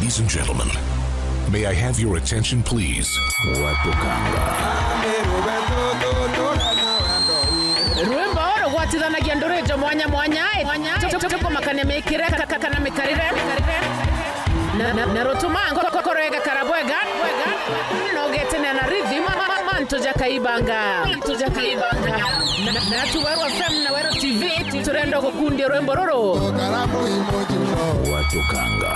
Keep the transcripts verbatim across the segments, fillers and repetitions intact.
Ladies and gentlemen, may I have your attention, please? Watukanga. Rwimbo rugwatithanagia nduriji mwanya mwanya, tukumakania mikire ka-, ka-, kana mikarire. Na, na, na rutuma nko-, ko-, korega karabwega, bwega. Nogetene na rhythm, ma-, ma-, mantu jakaibanga. Mantu jakaibanga. Na, na tu Weru F M na Weru T V, turenda gukundia rwimbo ruru. Karamu emoji bro. Watukanga.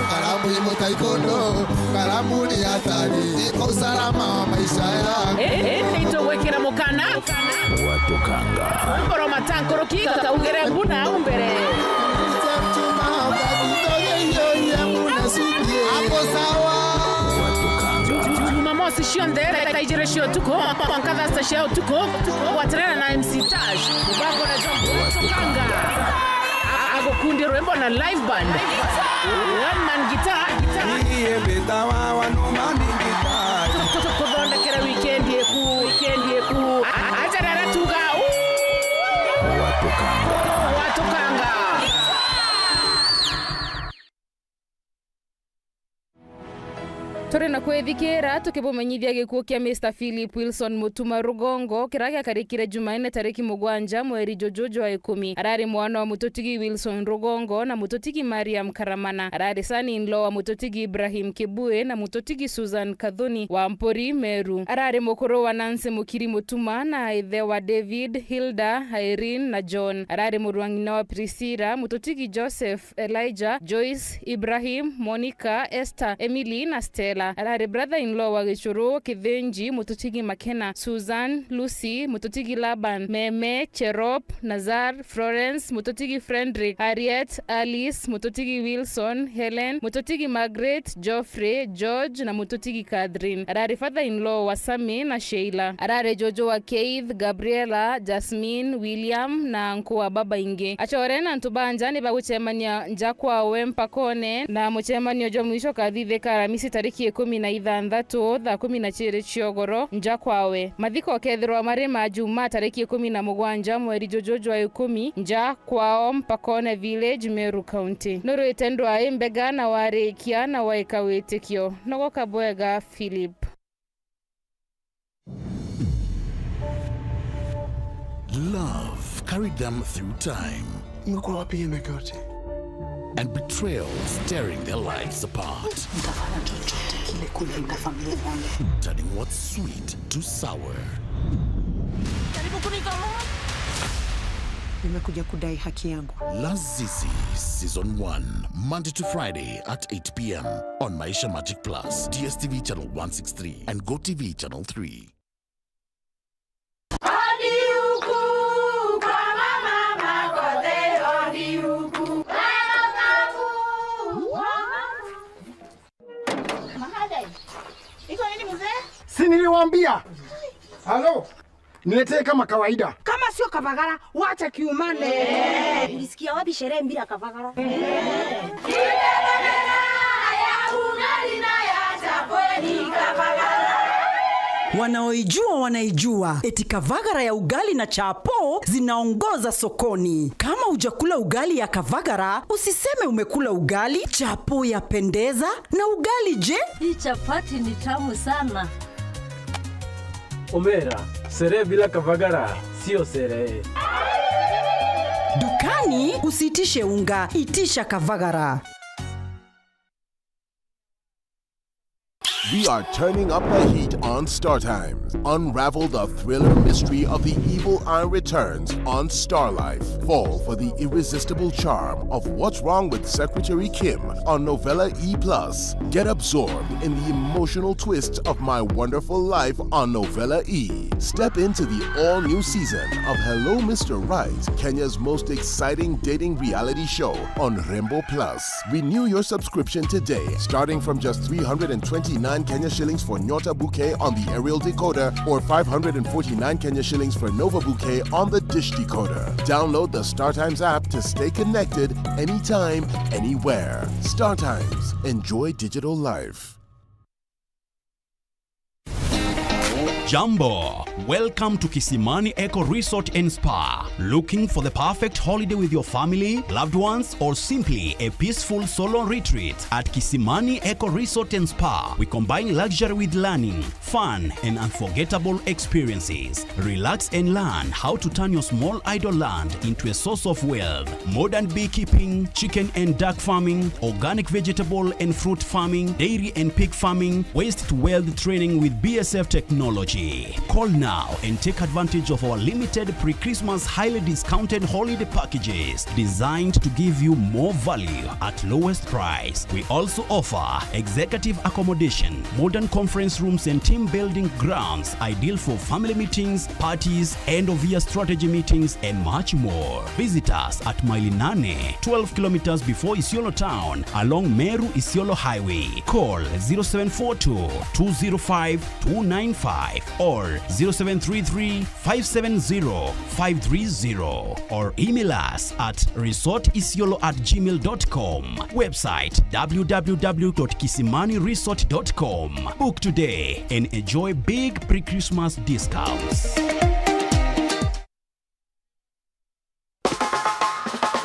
Karamu imo taekwondo. Karamu ni hatari. Iko usalama wa maisha yangu. Eh, eh, nitugwikira mukana. Watukanga. Rwimbo rwa matankuruki, kaugire mbuna au mbere. Hapo sawa. Watukanga. Jumamosi cionthe, thaa ijiri cia utuku, mwanka thaa sita cia utuku, gwatanira na M C Tash, mubango na John Watukanga. A-, agukundia rwimbo na live band. One man guitar, guitar. Iye mbitawa one man guitar. Tu-, tu-, tukuthondekera weekend yeku, weekend yeku. A-, aja rara tuga, uu. Watukanga. Watukanga. Turi na kwithikira tukibumenyithia gikuo kia Mister Philip Wilson Mutuma Rugongo, kiria giakarikire Jumaine tariki mugwanja mweri juju jwa ikumi. Arari mwana wa mututigi Wilson Rugongo na mututigi Mariam Karamana. Arari son-in-law wa mututigi Ibrahim Kibue na mututigi Susan Kathuni wa Mpuri, Meru. Arari mukuru wa Nancy Mukiri Mutuma na ithe wa David, Hilda, Irene na John. Arari murwang'ina wa Priscilla, mututigi Joseph, Elijah, Joyce, Ibrahim, Monica, Esther, Emily na Stella. Arari brother-in-law wa Gichuru, Kithinji, mututigi Makena, Susan, Lucy, mututigi Laban, Meme, Cherop, Nazar, Florence, mututigi Frederick, Harriet, Alice, mututigi Wilson, Helen, mututigi Margaret, Geoffrey, George na mututigi Catherine. Arari father-in-law wa Sammy na Sheila. Arari juju wa Keith, Gabriella, Jasmine, William na nkuu wa baba ingi. Acore na antu ba nja ni bagucemania nja kwawe mpakone, na mucemanio jwa mwisho ukathithika Aramisi tariki ikumi na ithanthatu thaa kumi na ciiri cia ugoro nja kwawe. Mathiko ukethirwa mari ma Jumaa tariki ikumi na mugwanja mweri juju jwa ikumi nja kwao mpakone village, Meru County. Nurwite ndwai mbega na warikia na waika witikio. Nogoka bwega, Philip. Love carried them through time. Umekuwa wapi hii miaka yote? And betrayals tearing their lives apart. Nitafanya chochote kile kulinda familia yangu. Turning what's sweet to sour. Nimekuja kudai haki yangu. Lazizi Season one, Monday to Friday at eight p.m. on Maisha Magic Plus, D S T V channel one six three and Go T V channel three. Si niliwaambia? Halo? Niletee kama kawaida. Kama sio kavagara, wacha kiumane. Ulisikia wapi sherehe bila kavagara? Wanaoijua wanaijua, eti kavagara ya ugali na chapo zinaongoza sokoni. Kama hujakula ugali ya kavagara, usiseme umekula ugali. Chapo yapendeza, na ugali je? Hii chapati ni tamu sana. Omera, sherehe bila kavagara sio sherehe. Dukani usiitishe unga, itisha kavagara. We are turning up the heat on Star Times. Unravel the thriller mystery of the evil eye returns on Star Life. Fall for the irresistible charm of What's Wrong with Secretary Kim on Novella E plus. Get absorbed in the emotional twist of My Wonderful Life on Novella E. Step into the all-new season of Hello Mister Right, Kenya's most exciting dating reality show on Rembo Plus. Renew your subscription today, starting from just three hundred and twenty-nine Kenya shillings for Nyota Bouquet on the aerial decoder or five hundred and forty-nine Kenya shillings for Nova Bouquet on the dish decoder. Download the StarTimes app to stay connected anytime, anywhere. StarTimes. Enjoy digital life. Jambo! Welcome to Kisimani Eco Resort and Spa. Looking for the perfect holiday with your family, loved ones, or simply a peaceful solo retreat? At Kisimani Eco Resort and Spa, we combine luxury with learning, fun, and unforgettable experiences. Relax and learn how to turn your small idle land into a source of wealth. Modern beekeeping, chicken and duck farming, organic vegetable and fruit farming, dairy and pig farming, waste to wealth training with B S F technology. Call now and take advantage of our limited pre-Christmas highly discounted holiday packages designed to give you more value at lowest price. We also offer executive accommodation, modern conference rooms and team building grounds ideal for family meetings, parties, end of year strategy meetings, and much more. Visit us at Maili Nane, twelve kilometers before Isiolo town, along Meru Isiolo Highway. Call zero seven four two, two zero five, two nine five or zero seven three three, five seven zero, five three zero, or email us at resort isiolo at gmail dot com. Website w w w dot kisimani resort dot com. Book today and enjoy big pre-Christmas discounts.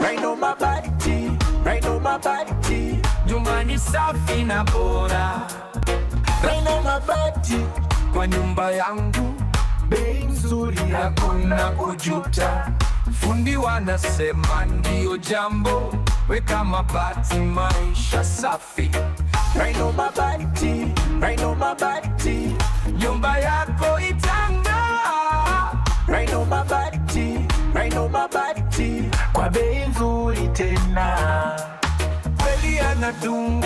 Rhino Mabati, Rhino Mabati, nyumba ni safi na bora. Rhino Mabati, kwa nyumba yangu, bei nzuri, hakuna kujuta. Fundi wanasema ndio jambo, weka mabati, maisha safi. Rhino Mabati, Rhino Mabati, nyumba yako itang'aa. Rhino Mabati, Rhino Mabati, kwa bei nzuri tena. Kweli yanadumu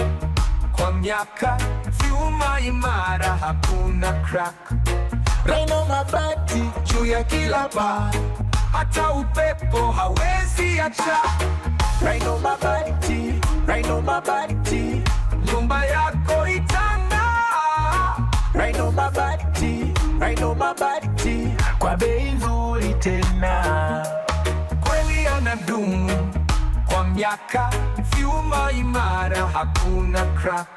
kwa miaka, vyuma imara, hakuna crack. Rhino Mabati juu ya kila paa, hata upepo hawezi acha. Rhino Mabati, Rhino Mabati, nyumba yako itang'aa. Rhino Mabati, Rhino Mabati, kwa bei nzuri tena. Kweli yanadumu kwa miaka, vyuma imara, hakuna crack.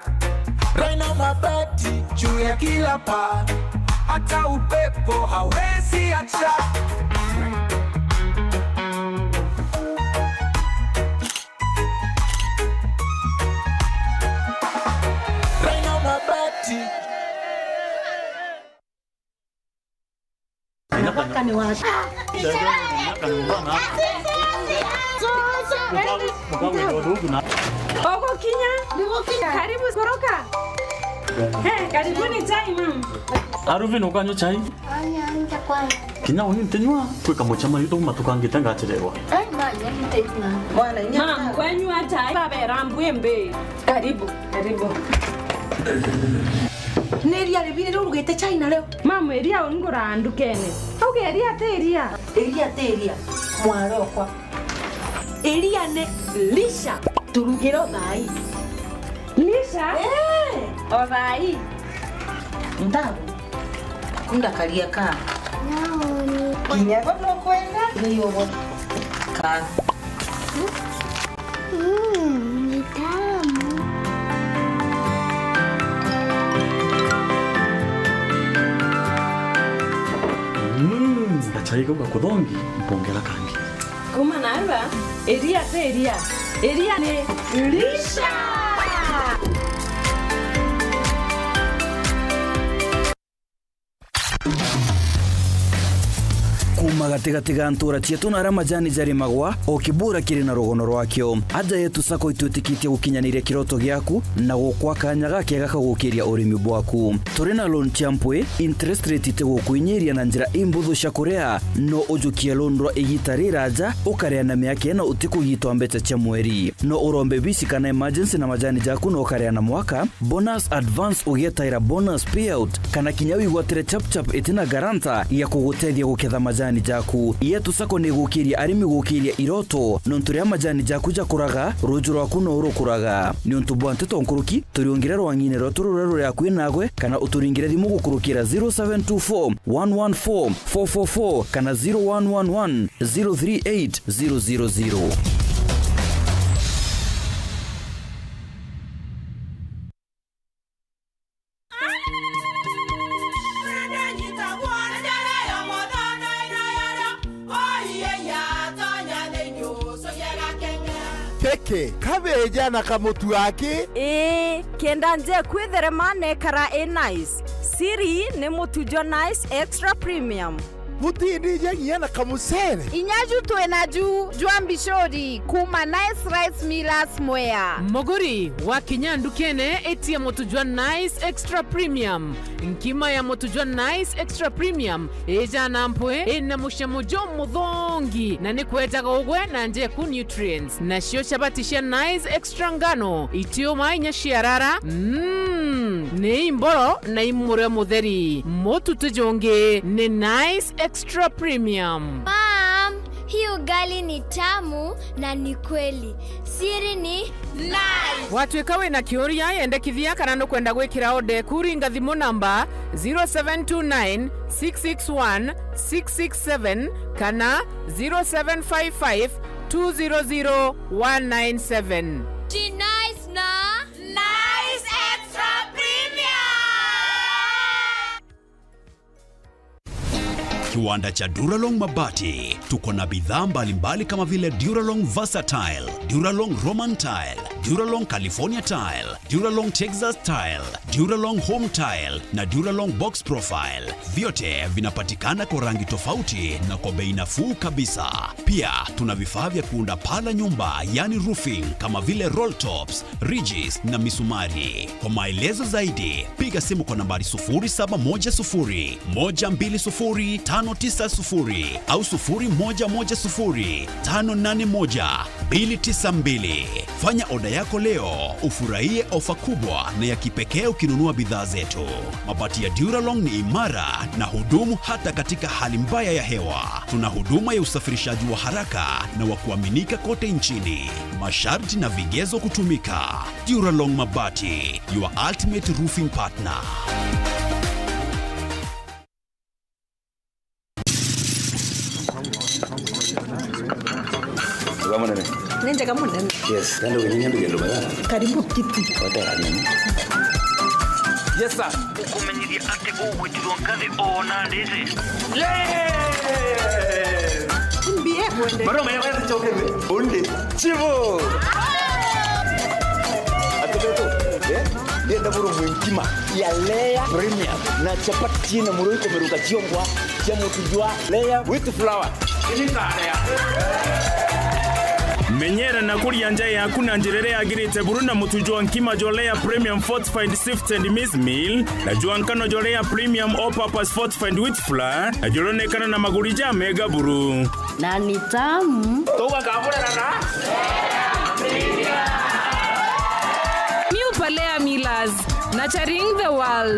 Rhino Mabati juu ya kila paa, hata upepo hawezi acha. Rhino Mabati. Mpaka ni wapi? Ugukinya? Karibu koroka. Eh, karibuni chai, ma'am. Aruvin, ukanywa chai? Kinya uni ntinywa, kwi kamucemanio tuuma tukangite ngachererwa. Ma'am, kwenywa chai, babera mbwimbi. Karibu, karibu. Ni iria ribiri riu urugite chai nario? Ma'am, iria unguraga ndukene. Auge iria ti iria. Iria ti iria, mwari okwa. Iria ni lisha. Turugire o thaa ii. Lisha? Eh. O thaa ii. Ntabu. Kunda karia ka. Naoni. Kinya bo nukwenda? Ni ugo. Ka. Mm, ni tamu. Mm, gachai kau gakuthongi, mpongera kangi. Kuma na aba, iria ti iria. Iria ni lisha. Kuuma gatigati ga ntuura cieetu na aria majani jarimagwa, o kibuura kiri na rugono rwakio. Aja yeetu Sacco itwitikitie gukinyaniria kiroto giaku na gukwa kanya gakeega ka gukiria urimi bwaku. Turi na loan cia mpwi, interest rate itigukwinyiria na njira imbuthu cia kuria, no ujukie loan rwa igiita riraja, ukaria na miaka ina utikugitwa mbeca cia mweri. No urombe bisi kana emergency na majani jaku na ukaria na mwaka, bonus advance ugietaira bonus payout, kana kinya wigwatire chap chap itina guarantor ya kugutethia guketha majani jaku. Yeetu Sacco ni igukiria arimi gukiria iroto, nontu riria majani jaku jakuraga, ruuju rwaku no rukuraga. Niuntu bwa nteto nkuruki, turiungire rwang'ine rweetu ruria ruri akui naagwe, kana uturingire thimu gukurukira zero seven two four, one one four, four four four kana zero one one one, zero three eight, zero zero zero. Ki? Kabeja na kamutu aki? Ii, kenda njeku itherema na ikara i nice. Siri ni mutu jwa Nice Extra Premium. Butindija nginya na kamucere? Inya ju twi na ju jwa mbicuri kuuma Nice Rice Millers Mwea. Muguri, wakinya ndukene, itia mutu jwa Nice Extra Premium. Nkima ya mutu jwa Nice Extra Premium ijana mpwi, ina mucamo jumuthongi, na ni kwejaga ugwe na njeku nutrients. Nacio chabati cia Nice Extra ngano, itiuma inya ciarara, mm, ni imboro na imurio mutheri. Mutu ti jungi, ni Nice Extra Premium. Mom, hii ugali ni tamu na ni kweli. Siri ni Nice. Watwika wina kiuria, yendekithia kana nukwenda gwikira order eku, ringa thimu namba zero seven two nine, six six one, six six seven kana zero seven five five, two zero zero, one nine seven. Ti Nice na Nice Extra Premium. Kiwanda cha Duralong Mabati. Tuko na bidhaa mbalimbali kama vile Duralong Versatile, Duralong Roman Tile, Duralong California Tile, Duralong Texas Tile, Duralong Home Tile na Duralong Box Profile. Vyote vinapatikana kwa rangi tofauti na kwa bei nafuu kabisa. Pia tuna vifaa vya kuunda paa la nyumba, yani roofing, kama vile roll tops, ridges na misumari. Kwa maelezo zaidi, piga simu kwa nambari sufuri saba moja sufuri, moja mbili sufuri, tano tisa sufuri au sufuri moja moja sufuri, tano nane moja, mbili tisa mbili. Fanya oda yako leo, ufurahie ofa kubwa na ya kipekee ukinunua bidhaa zetu. Mabati ya Duralong ni imara na hudumu hata katika hali mbaya ya hewa. Tuna huduma ya usafirishaji wa haraka na wa kuaminika kote nchini. Masharti na vigezo kutumika. Duralong Mabati, your ultimate roofing partner. Wega munene. Ni njega munene. Yes, nando kinyanya nduge ndo baya. Karibu kiti. Wata ya nini? Yes, sir. Ukumenyithia ati ugwitirwo ngathi o na ndisi. Yes! Mbie kwende. Maroma ya wewe choke undi. Chivo. Atubeto. Eh? Ndienda buru mwinkima ya Layer Premium na chapati na muroi komeruka chiongwa cha mutu jwa Layer with flour. Menyera na kuria nja yaku na njira iria yagirite buru na mutu jwa nkima jwa Layer Premium Fortified Sifted Maize Meal na jwa nkano jwa Layer Premium All Purpose Fortified Wheat Flour na juronekana na maguri ja mega buru. Na ni tamu. Tugakamurana na New Palea Millers, nurturing the world.